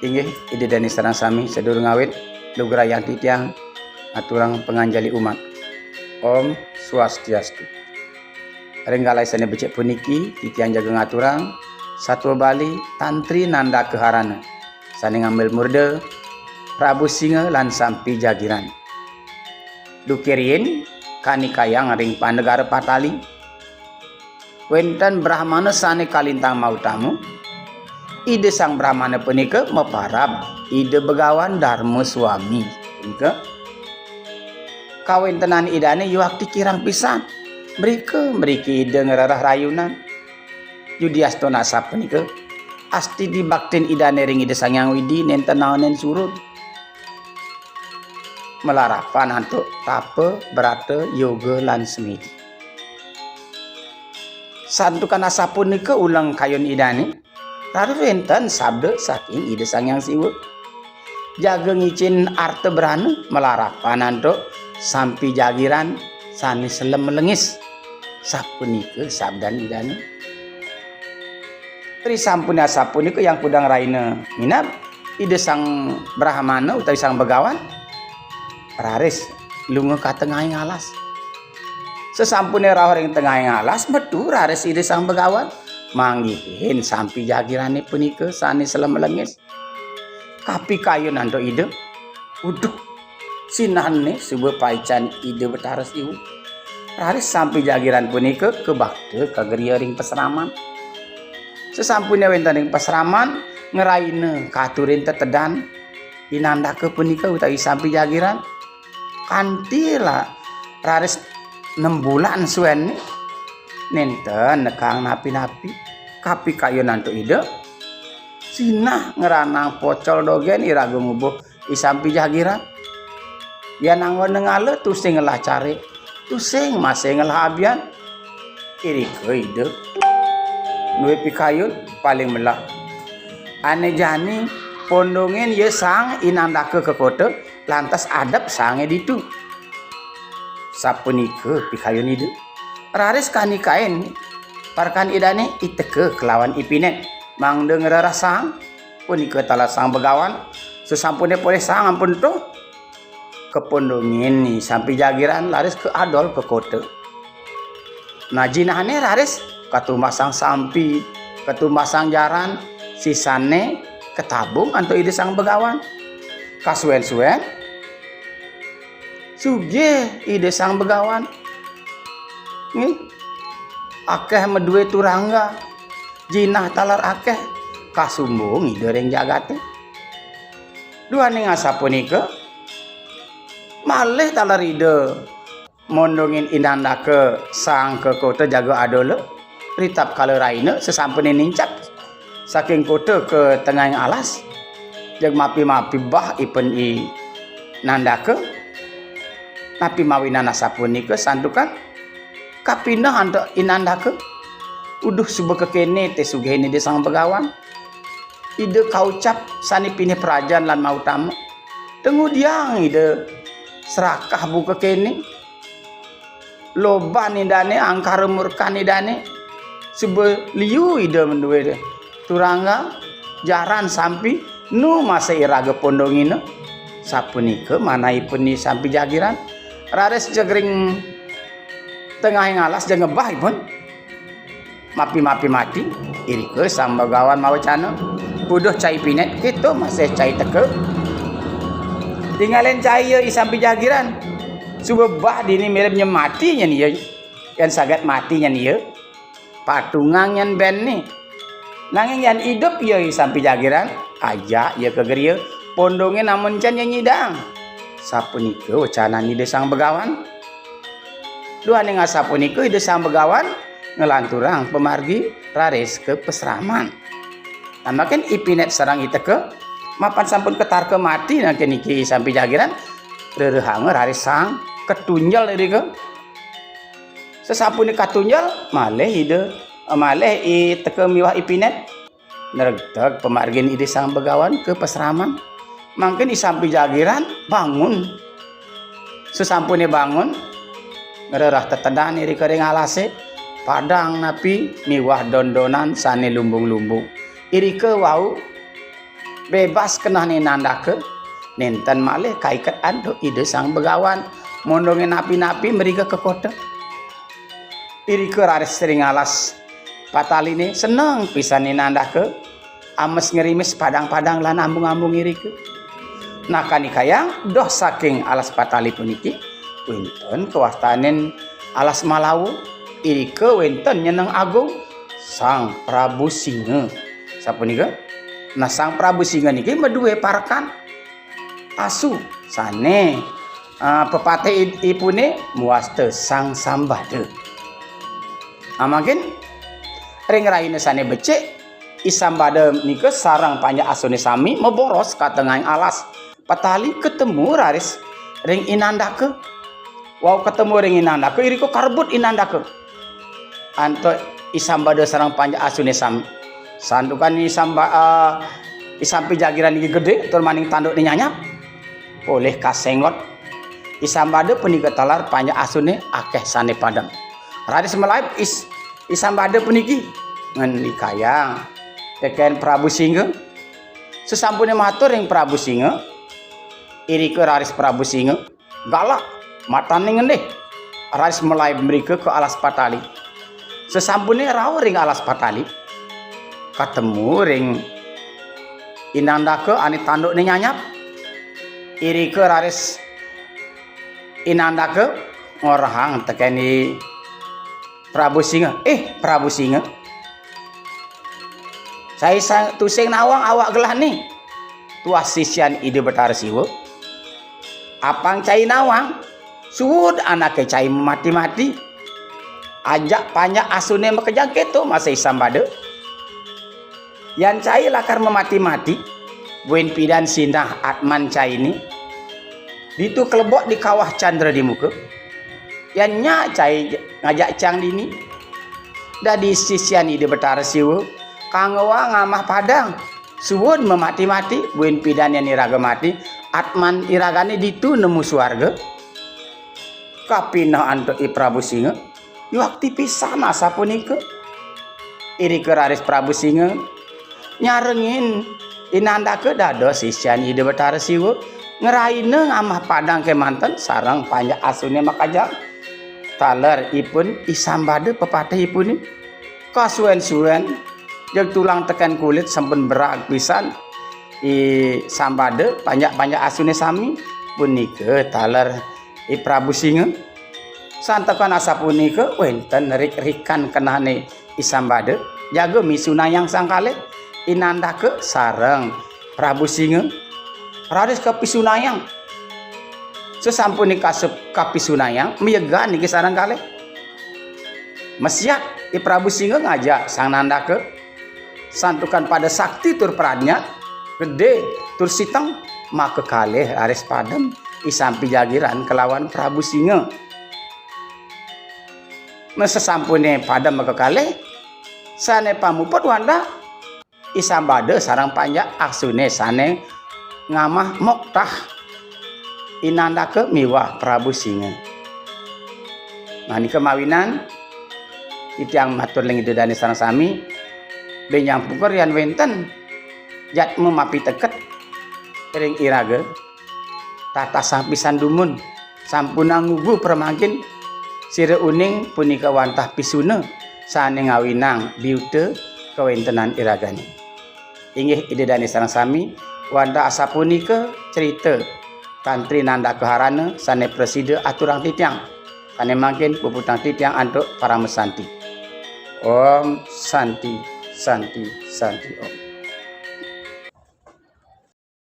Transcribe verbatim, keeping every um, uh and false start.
Inggih, Ida Dane sareng sami, sadurung ngawit, lugrayang titiang aturang panganjali umat. Om Swastiastu. Ring galahé sané becik puniki, titiang jaga ngaturang satua Bali Tantri Nandaka Harana, sané ngambil murda Prabu Singa lan Sampi Jagiran. Duké riin kanikayang ring panegara Patali, wénten Brahmana sané kalintang mautama. Ida Sang Brahmana punika maparab Ida Begawan Darma Swami. Punika kawéntenan Idané yuakti kirang pisan. Mrika mriki Ida ngrereh rayunan. Yudiastana asapunika, asti dibaktin Idané ring Ida Sang Hyang Widi nénten naenin surud. Malarapan antuk tapa, brata, yoga, lan semidi. Santukan asapunika uleng kayun Idané, raris wénten sabda saking Ida Sang Hyang Siwa. Jaga ngicén arta brana, malarapan antuk Sampi Jagiran sané selem melengis. Sapunika sabdan Idané. Risampuné asapunika, yang kudang rahina minab, Ida Sang Brahmana utawi Sang Begawan raris lunga ka tengahing alas. Sasampuné rauh ring tengahing alas, metu raris Ida Sang Begawan manggihin Sampi Jagirané punika sané selem melengis. Kapikayun antuk Ida. Uduh, sinahné suba paican Ida Betara Siwa. Raris Sampi Jagiran punika kabakta ka griya ring pasraman. Sasampuné wénten ring pasraman, ngrahina katurin tetedan Inandaka punika utawi Sampi Jagiran. Kanti la raris nem bulan suénné, nénten nekang napi-napi. Kapikayun antuk Ida, sinah ngranang pocol dogén iraga ngubuh I Sampi Jagiran. Yan anggona ngala tusing ngelah carik, tusing masih ngelah abian. Irika Ida duwé pikayun, paling melah. Ané jani pondongin ya Sang Inandaka ka kota, lantas adep sangé ditu. Sapunika pikayun Ida. Raris kanikain parekan Idané I Teka kelawan I Pinét mangda ngrereh sang, punika taler Sang Begawan. Sasampuné polih sang ampun tuh, kapondongin I Sampi Jagiran, raris kaadol ka kota. Nah, jinahné raris katumbasang sampi, katumbasang jaran, sisané katabung antuk Ida Sang Begawan. Kasuén-suén sugih Ida Sang Begawan. Nggih. Akéh madué turangga, jinah taler akéh, kasumbung Ida ring jagaté. Duaning asapunika, malih taler Ida mondongin Inandaka sang ka kota jaga adola. Ritap kala rahina, sasampuné nincap saking kota ka tengahing alas, jeg mapi-mapi bah ipun Inandaka. Napi mawinan asapunika, santukan kapineh antuk Inandaka. Uduh, suba kakéné té sugihin Ida Sang Begawan. Ida kaucap sané pinih prajan lan mautama. Tengudiang Ida serakah buka kéné. Loban Idané, angkara murkan Idané. Suba liu Ida madué turangga, jaran, sampi, nu masih iraga pondongina. Sapunika manahipun I Sampi Jagiran. Raris jeg ring tengahing alas, jeg ngebah ipun. Mapi-mapi mati, irika Sang Begawan mawecana. Uduh, cai Pinét, kéto masih cai Teka. Tingalin cai ia I Sampi Jagiran. Suba bah dini mirib nyemati nyen ia. Yén saget mati nyen ia, patungang nyen bénné. Nanging yén idup ia I Sampi Jagiran, ajak ia ka griya, pondongin amun cén ia nyidang. Sapunika wecanan Ida Sang Begawan. Duaning asapunika Ida Sang Begawan nglanturang pamargi raris ka pasraman. Namakin I Pinét sareng I Teka, mapan sampun katarka mati nangkin niki I Sampi Jagiran, rerehanga raris sang katunjel irika. Sasampuné katunjel, malih Ida, malih I Teka miwah I Pinét nregteg pamargin Ida Sang Begawan ka pasraman. Mangkin I Sampi Jagiran bangun. Sasampuné bangun, ngrereh tetedan irika ring alasé, padang napi miwah don-donan sané lumbung-lumbung. Irika wau Bebas kenehné Nandaka, nénten malih kaiket antuk Ida Sang Begawan, mondongé napi-napi mriga ka kota. Irika raris ring alas pataliné, seneng pisan Nandaka, ames ngrimis padang-padang lan ambung-ambung irika. Nah, kanikayang doh saking alas patali puniki, wénten kawastanin alas Malawa, irika wénten nyeneng agung Sang Prabu Singa. Sapunika, nah, Sang Prabu Singa niki madué parekan asu sané, ah, pepatih id-, ipuné mawasta Sang Sambada. Amangkin ring rahina sané becik, I Sambada nika sareng panjak asuné sami maboros ka tengahing alas patali, katemu raris ring I Nandaka. Wau katemu ring I Nandaka, irika karebut I Nandaka antuk I Sambada sareng panjak asuné sami. Santukan I Samba-, eh, I Sampi Jagiran niki gedé tur maning tandukné nyanyap. Polih kasengot. I Sambada punika taler panjak asuné akéh sané padem. Raris malaib is-, I Sambada puniki ngandikayang tekén Prabu Singa. Sasampuné matur ring Prabu Singa, irika raris Prabu Singa galak matané ngendih, raris malaib mrika ka alas patali. Sasampuné rauh ring alas patali, katemu ring I Nandaka ané tandukné nyanyap. Irika raris I Nandaka ngorahang tekén I Prabu Singa, "Ih, Prabu Singa, cai sa-, tusing nawang awak gelah né. Tuah sisian Ida Betara Siwa. Apang cai nawang, suud anaké cai mamati-mati. Ajak panjak asuné makejang," kéto masih I Sambada. "Yan cai lakar mamati-mati, buin pidan sinah atman cainé. Ditu klebok di kawah Candra di muka. Yan nya cai ngajak cang dini. Dadi sisian Ida Betara Siwa, kanggoang amah padang, suud mamati-mati, buin pidan yan iraga mati, atman iragané ditu nemu suarga." Kapineh antuk I Prabu Singa, yuakti pisan asapunika. Irika raris Prabu Singa nyarengin I Nandaka dados sisian Ida Betara Siwa, ngraina ngamah padang kémanten sareng panjak asuné makejang. Taler ipun I Sambada pepatih ipuné. Kasuén-suén, jeg tulang tekén kulit sampun berag pisan I Sambada, panjak-panjak asuné sami, punika taler I Prabu Singa. Santukan asapunika wénten rik-rikan kenehné I Sambada, jaga misunayang sang kalih, I Nandaka sareng Prabu Singa. Raris kapisunayang. Sasampuné kasep-, kapisunayang, mayegan niki sareng kalih. Masiat I Prabu Singa ngajak Sang Nandaka. Santukan pada sakti tur pradnya, gedé tur siteng, makakalih raris padem I Sampi Jagiran kelawan Prabu Singa. Nah, sasampuné padem makakalih, sané pamuput wantah I Sambada sareng panjak asuné sané ngamah moktah I Nandaka miwah Prabu Singa. Nah, nika mawinan titiang matur ring Ida Dané sareng sami, bénjang pungkur yan wénten jadma mapiteket ring iraga, tatasah pisan dumun, sampunang ngugu pramangkin sira uning punika wantah pisuna sané ngawinang biuta kawéntenan iragané. Inggih Ida Dané sareng sami, wantah asapunika crita Tantri Nandaka Harana sané prasida aturang titiang. Sané mangkin puputang titiang antuk paramasanti. Om Santi, Santi, Santi Om.